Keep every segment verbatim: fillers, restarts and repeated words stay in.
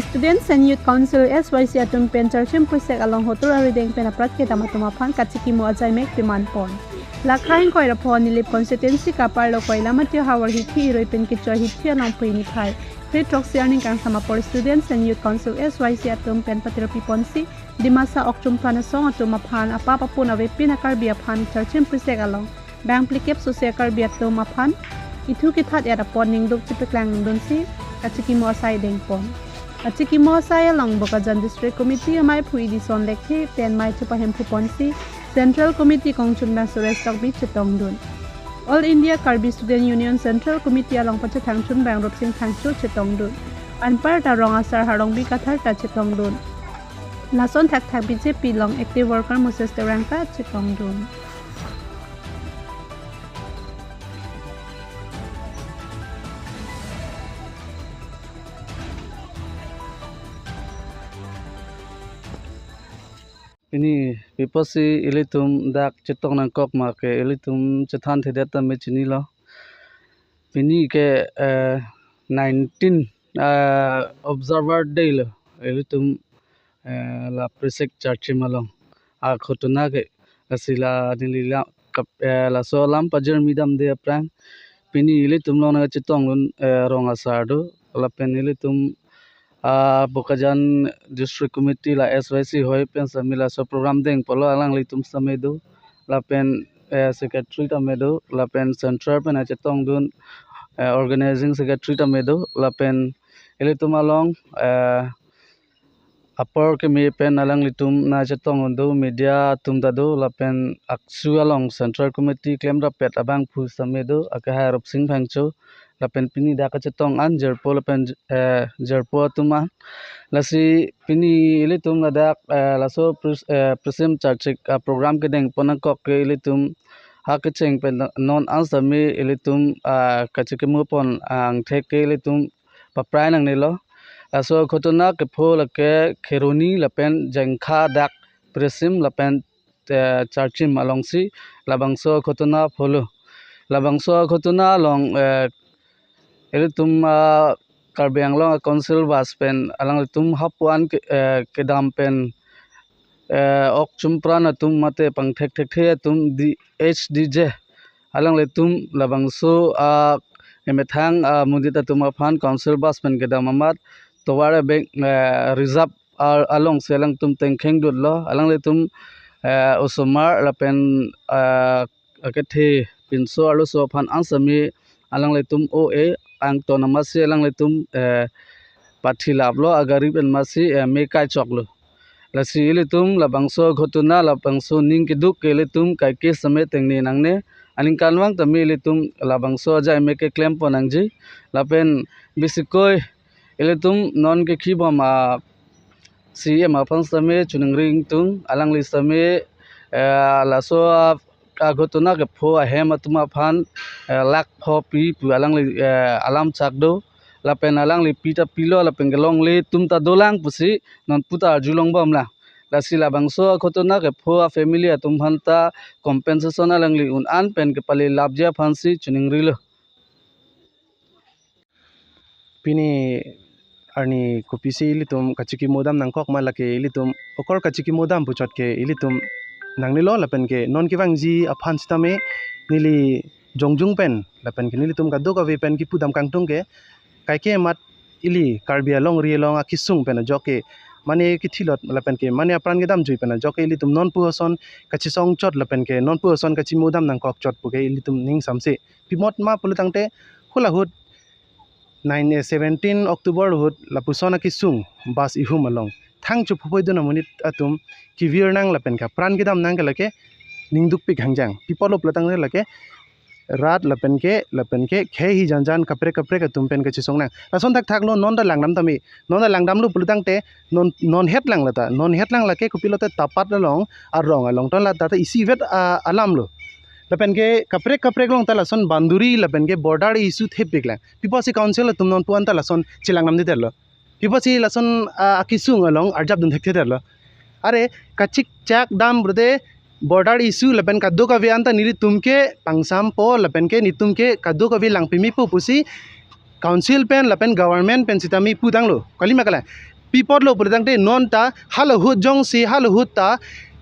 Students and Youth Council, S Y C atum pen charchim prisek along hotur arideng pen aprat kedam atum aphan kachikimo ajaimek peman pon. Lakha ingkoi ra pho Nilip constituency kaparlo Koilamati havar hithi irui pen kechoi hithi along pini phai phre throksi arni kangsam apor Students and Youth Council, S Y C atum pen patirpi ponsi Dimasa okchum pran asong atum aphan apap apun avepin a-Karbi aphan charchim prisek along bang phlikep sose a-Karbi atum aphan ithu kithat et apot ningduk chipeklangdunsi kachikimo asai dengpon. Kachikimo asai along Bokajan District Committee amei phu Edison Lekthe pen mei chepahemphu ponsi Central Committee kongchunbang Suresh Tokbi chetongdun. All India Karbi Student Union Central Committee along pachethang chunbang Rupsing Thangcho chetongdun. Anparta rong asar Harongbi Kathar ta chetongdun. Lason thakthak B J P along active worker Moses Terangka chetongdun. Pini pi apotsi ilitum dak chetong nangkok ma ke ilitum chethan thedet tame chinilo. Pini ke, eh, nineteen, eh, Observer Day lo. Ilitum, eh, la prisek charchim along akhotuna ke, lasi la neli la kap-, eh, laso alam pajirmi damde aphrang pini ilitum along nangchetongdun, eh, rong asar do lapen ilitum, ah, Bokajan District Committee la S Y C hoi pen sami laso program dengpolo, alanglitum sami do lapen, eh, secretary tame do lapen central pen nangchetongdun, eh, organizing secretary tame do lapen ilitum along, eh, apor keme pen alanglitum nangchetongdun do, media atum ta do lapen ACSU along Central Committee klemrappet abangphu sami do, akehai Rupsing Thangcho lapen pini dak kachetong an jirpo lapen, eh, jirpo atum an. Lasi pini ilitum ladak, eh, laso pris-, eh, prisim charchik, ah, program kedengpon nangkok ke ilitum ha kecheng pen non an sami ilitum, ah, kachikimo pon angthek ke ilitum paprai nangnelo. Laso akhotuna kepho lake Kheroni lapen Jengkha dak prisim lapen, eh, charchim alongsi labangso akhotuna pholo. Labangso akhotuna along, eh, ilitum, ah, Karbi Anglong a-Council bus pen alanglitum hapu-an ke, eh, kedam pen, eh, okchum pran atum mate pangthek thekthe atum D H D J alanglitum labangso a-emethang amonit atum aphan Council bus pen kedam amat tovar abeng, eh, reserve a-, alongsi alangtum tengkheng dutlo, alanglitum, eh, osomar lapen, eh, akethe pinso arloso aphan an sami alanglitum O A angton amatsi alanglitum, eh, pathilaplo, agari pen amatsi, eh, me kaichoklo. Lasi ilitum labangso akhotuna labangso aning keduk ke ilitum kaike same tengne nangne. Aningkanvang tame ilitum labangso ajaimek keklempon nangji. Lapen bisikoi ilitum non kekhibom a-C E M aphan same choningri ingtung, alangli same, eh, laso a-, akhotuna kepho ahem atum aphan, eh, lakh pho pi pu alangli, eh, alam chak do. Lapen alangli pi ta pilo lapen kelongle atum ta dolang pusi non pu ta arjulongbomlang. Lasi labangso akhotuna kepho a-family atum aphan ta compensation alangli un-an pen kepalelapji aphansi choningrilo. Pini arni kopisi ilitum kachikimo dam nangkok ma lake ilitum okor kachikimo dam puchot ke ilitum nangnelo lapen ke non kevangji aphan sitame neli jongjung pen lapen ke nelitum kadokave pen kipu dam kangtung ke kaike amat ili Karbi alongri along akesung pen ajok ke mane kethilot lapen ke mane apran kedam jui pen ajok ke ilitum non pu ason kachesong chot lapen ke non pu ason kachimo dam nangkok chot pu ke ilitum ning samse. Pi mot ma pulo tangte hula ahut nine, eh, seventeen October ahut lapuson akesung bus ihum along thang chuphupoidun amonit atum kevir nang lapen ke apran kedam nang ke lake ningdukpik hangjang. Pi apotlo pulo tangte lake rat lapen ke, lapen ke khei hi janjan kaprek kaprek atum pen kachesong nang. Lason thakthaklo non ta langdam tame. Non ta langdamlo pulo tangte non, non het lang lata. Non het lang lake kopilo te tapat along, arong along ton lata ta isivet a, alamlo. Lapen ke kaprek kaprek along ta lason boundary lapen ke border issue thepik lang. Pi apotsi council atum non pu-an ta lason chelangdamde detlo. Pi apotsi lason, ah, akesung along arjapdun thekthedetlo. Are kachikchak dam pulote border issue lapen kadokave anta nelitum ke pangsampo lapen ke netum ke kadokave langpimepo pusi council pen lapen government pen sitame putanglo. Kalima kalang. Pi apotlo pulotangte non ta halahui jongsi halahui ta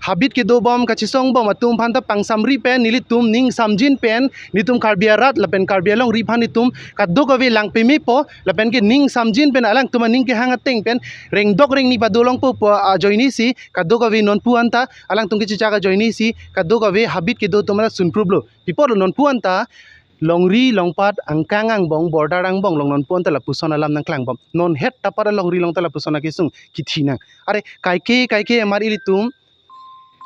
habit kedobom kachesongbom atum aphan ta pangsamri pen nelitum ning samjin pen nelitum Karbi arat lapen Karbi alongri aphan nelitum kadokave lang pemepo lapen ke ning samjin pen alangtum aning kehang ateng pen rengdok rengni padolongpo pu ajoinesi kadokave nonpu anta alangtum kechechak ajoinesi kadokave habit kedo atum anta sunpruplo. Pi apotlo nonpu anta longri longpat angkang angbong border angbong along nonpu anta lapuson alam nangklangbom. Non het ta para longri along ta lapuson akesung kithi nang. Are kaike kaike amar ilitum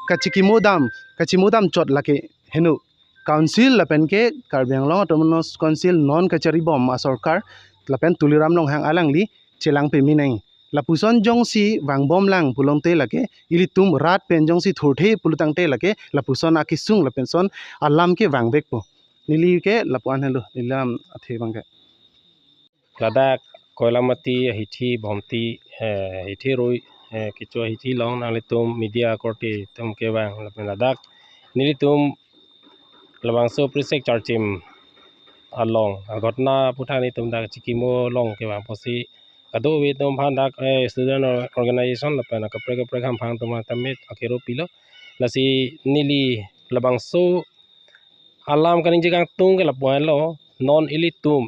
kachikimo dam, kachimo dam chot lake heno. Council lapen ke Karbi Anglong Autonomous Council non kacharibom asorkar lapen Tuliram Ronghang alangli chelang peme nang. Lapuson jongsi vangbom lang pulote lake ilitum rat pen jongsi thurthe pulotangte lake lapuson akesung lapuson alam ke vangvekpo. Neli ke lapu-an helo, neli alam athe abang ke. Ladak Koilamati, Hithi, Bhomti, eh, Hithi rui, eh, kecho Hithi along nanglitum media korte atum kevang lapen ladak nelitum labangso Prisek Charchim along aghotona aphuthak nelitum dak chikimo along kevang apotsi kadokave atum aphan dak, eh, student or-, organization lapen kaprek kaprek hamphang atum aphan tame akero pilo. Lasi neli labangso alam kaningje kangtung ke lapu-anlo, non ilitum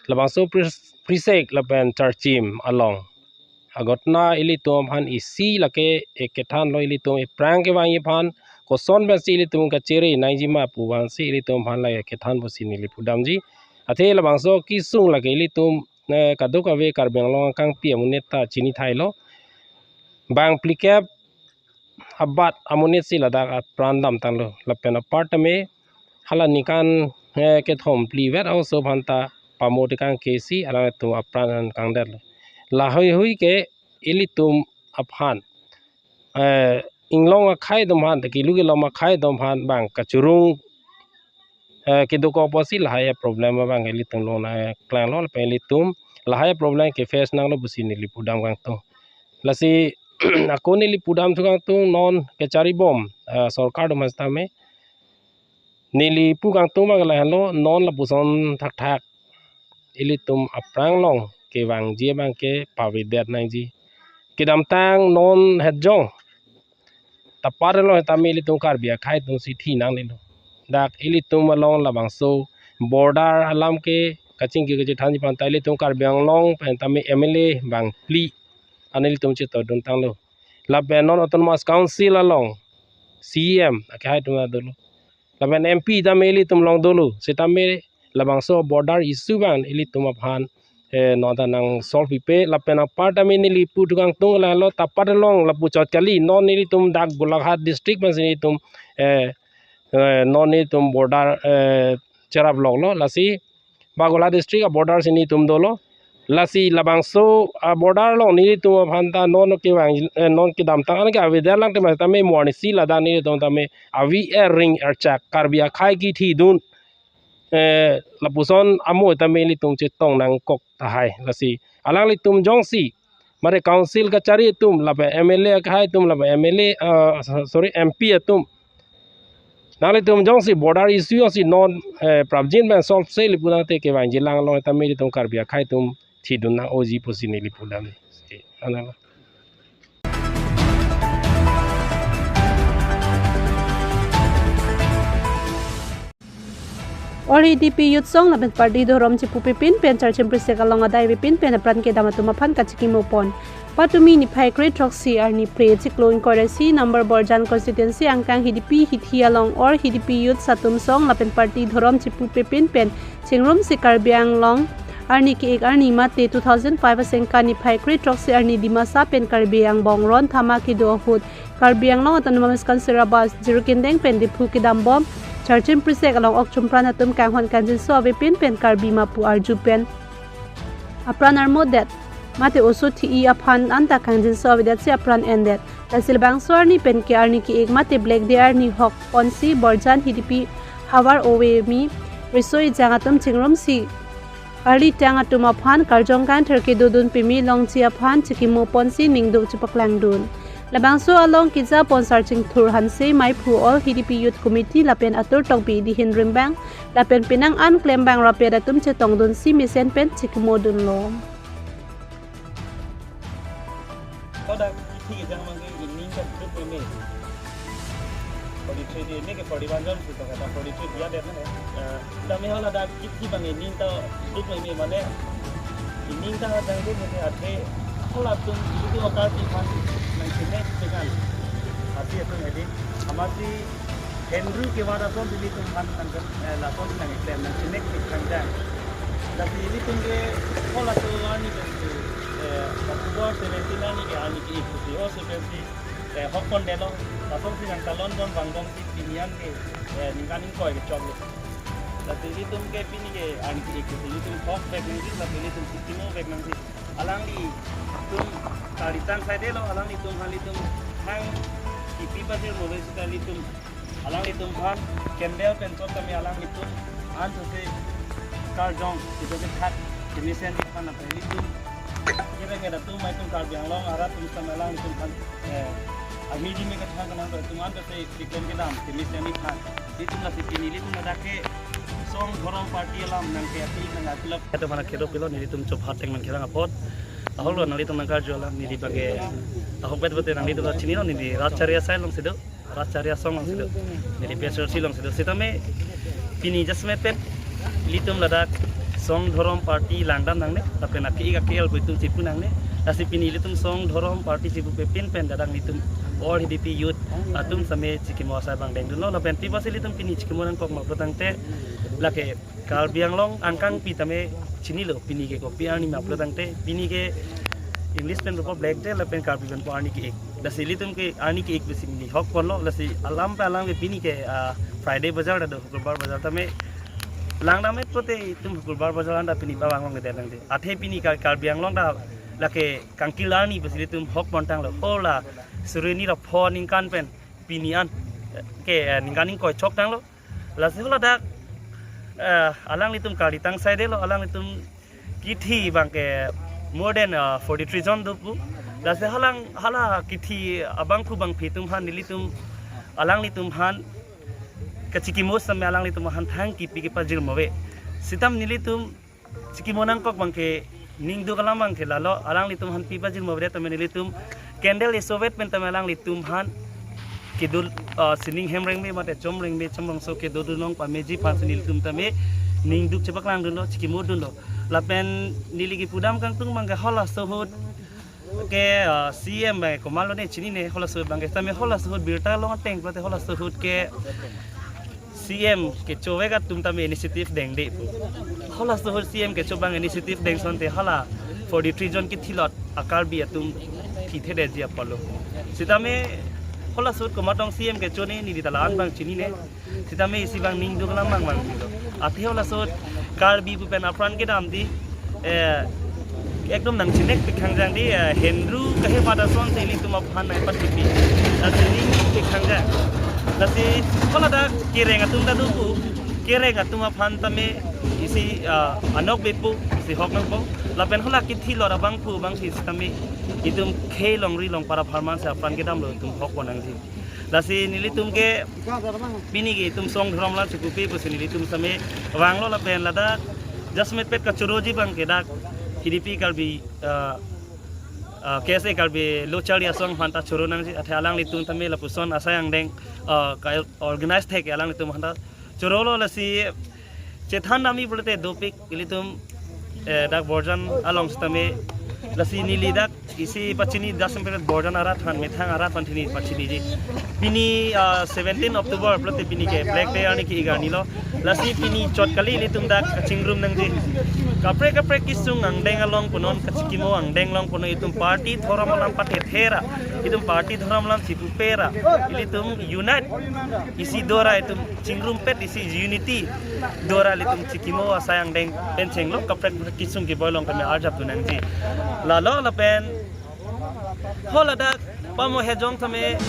labangso Pris-, Prisek lapen Charchim along aghotona ilitum aphan isi lake ekethanlo, ilitum ephrang kevangji aphan koson pensi ilitum kachere nangjima pu abangsi ilitum aphan lake ekethan pusi neli pudamji. Athe labangso akesung lake ilitum, eh, kadokave Karbi Anglong akangpi amonit ta chinithailo. Bang phlikep abat amonitsi ladak apran damtanglo. Lapen apar tame hala ningkan, eh, kethom phli vet aoso aphan ta pamo tekang kesi alangtum apran kangdetlo. Lahaihui ke ilitum aphan, eh, inglong akhei atum aphan, te kilu kelom akhei atum aphan bang kachurung, eh, kedokok apotsi lahai problem abang ilitum along nangklanglo lapen ilitum lahai problem ke face nanglo pusi neli pudam kangtung. Lasi ako neli pudam thu kangtung non kacharibom, eh, sorkar atum aphan sitame neli pu kangtung abang lahenlo, non lapuson thakthak ilitum aphrang along kevangji abang ke pavedet nangji. Kedamtang non hetjong tapat along tame ilitum Karbi akhei atumsi thi nangnelo. Dak ilitum along labangso border alam ke kachingki kachethanji aphan ta ilitum Karbi Anglong pen tame M L A bang phli an ilitum chetongdun tanglo. Lapen non Autonomous Council along C E M akhei atum dolo. Lapen M P tame ilitum along dolo. Sitame labangso border issue abang ilitum aphan, eh, non ta nang solve pipe. Lapen apar tame neli pu thu kangtung lahenlo, tapat along lapu chot kali, non nelitum dak Golaghat district pensi nelitum, eh, eh, non nelitum border, eh, cherap loklo. Lasi Bagola district a-border si nelitum dolo. Lasi labangso a-border along nelitum aphan ta non kevang, eh, non kedamtang an ke avedet lang tema tame mo arnisi ladak nelitum tame avi er ring erchak Karbi akhei kithidun, eh, lapuson amo tame nelitum chetong nangkok tahai. Lasi alanglitum jongsi mari council kachari atum lapen M L A akhei atum lapen M L A, ah, so-, sorry, M P atum, nanglitum jongsi border issue jongsi non, eh, prapjin pen solve se li pu nangte kevangji lang along tame ilitum Karbi akhei atum thidun nang-oji pusi neli pudam. Analo. All Hidipi Youth Song lapen party dhorom chepupepin pen Charchim Prisek along adai avepin pen apran kedam atum aphan kachikimo pon. Patumi niphai kre throksi arni phre chiklo ingkoi ra isi number Borjan constituency angkang Hidipi Hithi along All Hidipi Youth Satum Song lapen party dhorom chepupepin pen chingrumsi Karbi Anglong arni ke-ek arni mate two thousand five asengkan niphai kre throksi arni Dimasa pen Karbi angbong ron thama kedo ahut Karbi Anglong Autonomous Council abas Jirikindeng pen Diphu kedambom Charchim Prisek along okchum pran atum kanghon kangjinso avepin pen Karbi mapu arju pen apran armodet mate oso thi-i aphan anta kangjinso avedetsi apran endet. Lasi labangso arni pen ke arni ke-ek mate Black Day arni hok ponsi Borjan Hidipi havar ove mi riso ejang atum chingrumsi arlitang atum aphan karjong kangthir kedodun pimi longji aphan chikimo ponsi ningduk chepaklangdun. Labangso along kejapon Sarchingthur Hanse, maiphu All Hidipi Youth Committee lapen atur tokbi Dihin Rimbang lapen penang an klembang rapet atum chetongdunsi mesen pen chikimodunlo. Forty-one jon si to kata forty-two dia deh mane. Eh, tame hala dak kithi bang ining ta duk meme mane. Ining ta jangduk meme athe hala atum idu akar ti phan nangchinek dengan. Ati atum edi. Amatsi Henry kevan ason si ilitum phan nang, eh, lason nangklem nangchinek si kangjang. Lasi ilitum ke hala atum arni ke, eh, October seventeen arni ke arni ke-ik si o seventeen eh, hok pondetlo, lason si nangtalon don bang don si pini an ke, eh, ningkan ingkoi kechoklo. Lasi ilitum ke pini ke arni ke-ik si ilitum hok bek nangji, lasi ilitum si chimo bek nangji. Alanglitum kalitang saidelo, alanglitum halitum hang kipi pasir move sita ilitum alanglitum phan candle pen chot kami alanglitum an sose karjong sita ke thak kemesen di phan apa ilitum. Kira kira tu mai tum Karbi Anglong arat tum sama alanglitum phan, eh, ami di me kethang kenang tu tum an sose bikin kedam kemesen di phan. Ilitum lasi pini ilitum ada ke Song Dhorom Party alam nangke ati nang akulap. Itu mana kedo pilo nelitum chop hateng nangkerang apot. Ahok lo nanglitum nangkarju alam neli bangke. Ahok bet bet nanglitum chinilo neli Ratcharia sai along si do. Ratcharia Song along si do. Neli P S L C along si do. Sitame pini just mepet ilitum ladak Song Dhorom Party langdam nangne. Lapen ake ik ake el pu itum chipu nangne. Lasi pini ilitum Song Dhorom Party chipupe pin pen ladak nelitum all H D P youth atum same chikimo asai bang dengdunlo. Lapen pi apotsi ilitum pini chikimo nangkok ma pulo tangte lake Karbi Anglong angkang pi tame chinilo pini ke kopi arni ma pulo tangte pini ke English pen rupo Black Day lapen Karbi pen pu arni ke-ik. Lasi ilitum ke arni ke-ik besi mini hok ponlo lasi alam pe alam ke pini ke, ah, Friday bazar ta do Hukurbar bazar tame langdam et pote itum Hukurbar bazar anta pini pabang long ke dang de. Athe pini Kar-, Karbi Anglong ta lake kangkil arni besi ilitum hok pontanglo. Hola surini ra pho ningkan pen pini an ke, eh, ningkan ingkoi choktanglo. Lasi hala dak, eh, alanglitum kalitang saidelo, alanglitum kithi bangke more than, eh, forty-three jon dopu. Lasi halang hala kithi abangphu bangphi atum han nelitum alanglitum han kachikimo same alanglitum han thang kipi kepajir move. Sitam nelitum chikimo nangkok bangke ningduk alam bangke lalo alanglitum han pi pajir move tame nelitum candle isovet pen tame alanglitum han kedul, ah, sining hem rengme mate chom rengme chom rongso kedodun long pameji aphan si nelitum tame ningduk chepaklangdunlo chikimodunlo. Lapen neli kipudam kangtung bangke halaso ahut ke, ah, C M bang komatlo ne chinine halaso ahut bangke tame halaso ahut birta long ateng pulote halaso ahut ke C M kechovek atum tame initiative dengde pu. Halaso ahut C M kecho bang initiative dengsonte hala forty-three jon kithilot a-Karbi atum kithedetji apotlo. Sitame halaso ahut komat tong C M kechone neli ta la-an bang chinine. Sitame isi bang ningduk alam bang bang ningduk. Athe halaso ahut Karbi pu pen apran kedam di, eh, ekdom nangchinek pikhang jang di, eh, Henry kahe pada son si ilitum aphan nai patipi. Lasi ning pikhang jang. Lasi hala dak kereng atum ta dopu, kereng atum aphan tame isi, ah, anok bepu, isi hok nangpo. Lapen hala kithilot abangphu bangphi sitame itum khei longri longpar apharman si apran kedamlo itum hok pon nangji. Lasi nelitum ke pini ke itum Song Dhorom alam chipupe pusi nelitum same vanglo lapen ladak just mepet kachoroji bangke dak H D P Karbi, ah, ah, K S A Karbi Lo Charli Asong aphan ta choro nangji athe alanglitum tame lapuson asai angdeng, ah, ka organize thek alanglitum aphan ta chorolo lasi chethan dam-i pulote dopik ilitum, eh, dak Borjan along sitame lasi neli dak isi pachini das sampai Borjan arat aphan methang arat aphan thini pachiniji. Pini, ah, seventeen October pulote pini ke Black Day arni ke-ik arnilo. Lasi pini chot kali ilitum dak kachingrum nangji. Kaprek kaprek kesung angdeng along punon kachikimo angdeng along punon itum party dhorom alam pathethe ra. Itum party dhorom alam chipupe ra. Ilitum unite isi dora itum chingrumpet isi unity dora ilitum chikimo asai angdeng pen chenglo kaprek kesung keboi along tame arjap tu nangji. Lalo lapen hala dak pamo hejong tame